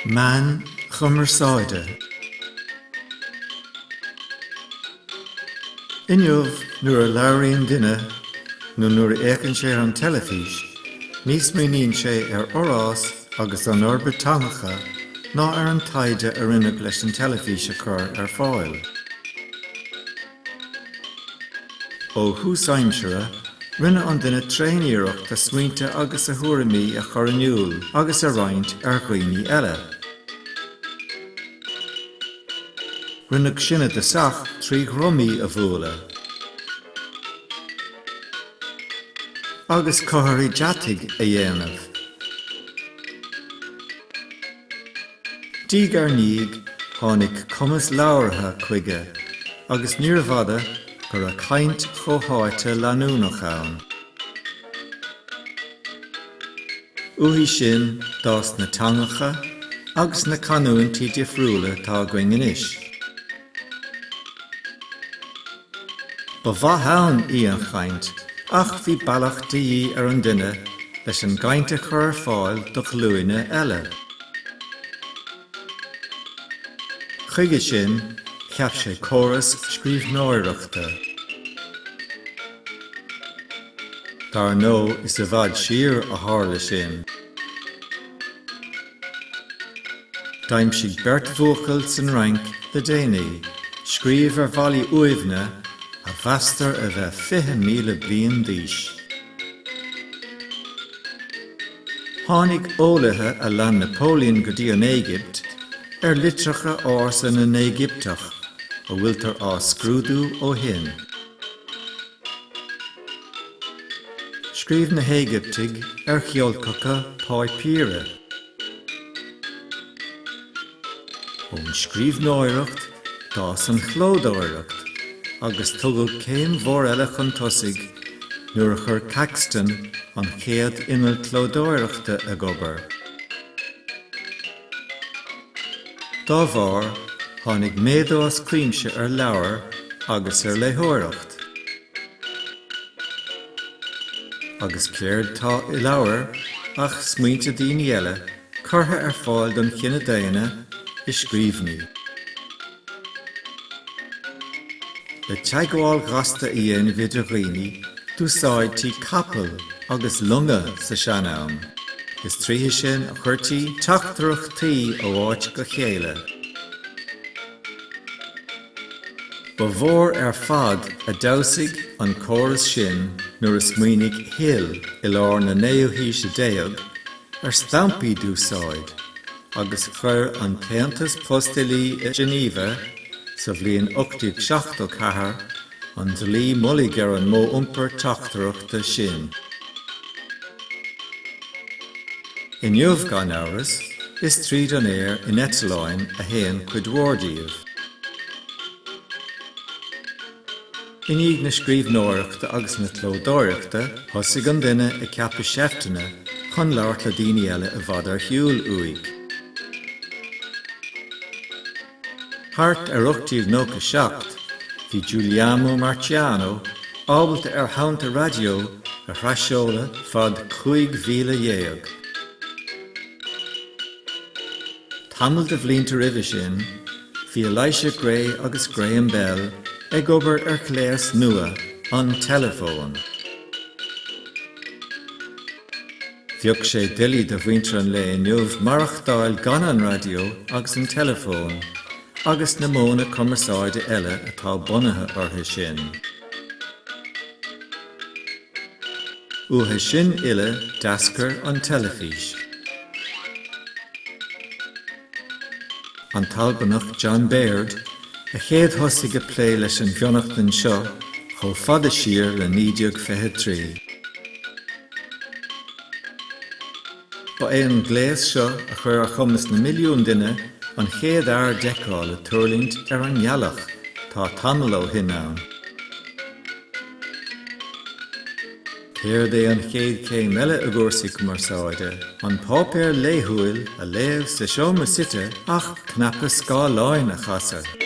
Meáin chumarsáide. Inniu nuair a labhraíonn duine nó nuair a fhéachann sé ar an teilifís, ní smaoiníonn sé ar fhorás agus an fhorbairt teangacha ná ar an taighde a rinneadh leis an teilifís a chur ar fáil. Ó thús aimsire, rinne an duine tréan-iarracht a smaointe agus a thuairimí a chur in iúl agus a roinnt ar dhaoine eile. Rinneadh sin i dtosach trí dhrumaí a bhualadh agus comharthaí deataigh a dhéanamh. Diaidh ar ndiaidh tháinig cumas labhartha chuige agus níorbh fhada go raibh caint chomhtháite leanúnach ann. Uaithi sin d'fhás na teangacha agus na canúintí difriúla atá againn anois. Ba mhaith ann í an chaint ach bhí bealach de dhíth ar an duine leis an gcaint a chur ar fáil do ghlúine eile. Chuige sin, cheap sé córas scríbhneoireachta. Dar ndóigh is i bhfad siar a tharla sin. D'aimsigh beirt bhuachaill san Fhrainc le déanaí scríobh ar bhallaí uaimheanna a mheastar a bheith 20,000 bliain d'aois. Tháinig eolaithe a lean Napoleon go dtí an Éigipt ar litreacha ársa na nÉigipteach a bhfuiltear á scrúdú ó shin. Scríobh na hÉigiptigh ar ghiolcacha páipíre. Ón scríbhneoireacht d'fhás an chlódóireacht agus tugadh céim mhór eile chun tosaigh nuair a chuir Caxton an chéad inneall clódóireachta ag obair. Dá bharr, tháinig méadú as cuimse ar leabhair agus ar léitheoireacht. Agus céard tá i leabhair ach smaointe daoine eile curtha ar fáil don chine daonna i scríbhinní. Le teagmháil ghasta a dhéanamh idir dhaoine, d'úsáidtí capaill agus longa sa sean-am. Is tríothu sin a chuirtí teachtaireachtaí ó áit go chéile. Ba mhór ar fad a d'fheabhsaigh an córas sin nuair a smaoinigh Hill i lár na naoú haoise déag ar stampaí d'úsáid agus chuir an tAontas Postuillí i Geneva sa bhliain 1874 an dlaoi mullaigh ar an modh iompair teachtaireachta sin. Inniu, gan amhras, is tríd an aer in eitleáin a théann cuid mhór díobh. I ndiaidh na scríbhneoireachta agus na clódóireachta, thosaigh an duine ag ceapadh seifteanna chun labhairt le daoine eile i bhfad ar shiúl uaidh. Thart ar 1897, bhí Guglielmo Marciano ábalta ar thonnta raidió a thras-seoladh fad 15,000. Tamall de bhlianta roimhe sin, bhí Elisha Gray agus Graham Bell ag obair ar ghléas nua, an teileafón. Bheadh sé doiligh do mhuintir an lae inniu maireachtáil gan an raidió agus an teileafón agus na modhanna cumarsáide eile atá bunaithe orthu sin. Uathu sin uile d'eascair an teilifís. An tAlbanach John Baird a chéadthosaigh ag plé leis an bhfionnachtain seo chomh fada siar le 1923. Ba é an gléas seo a chuir ar chumas na milliún duine an chéad fhear d'fheiceáil ag tuirlingt ar an ngealach, tá tamall ó shin ann. Céard é an chéad chéim eile i gcúrsaí cumarsáide? An páipéar laethúil a léamh sa seomra suite ach cnaipe scáileáin a chasadh.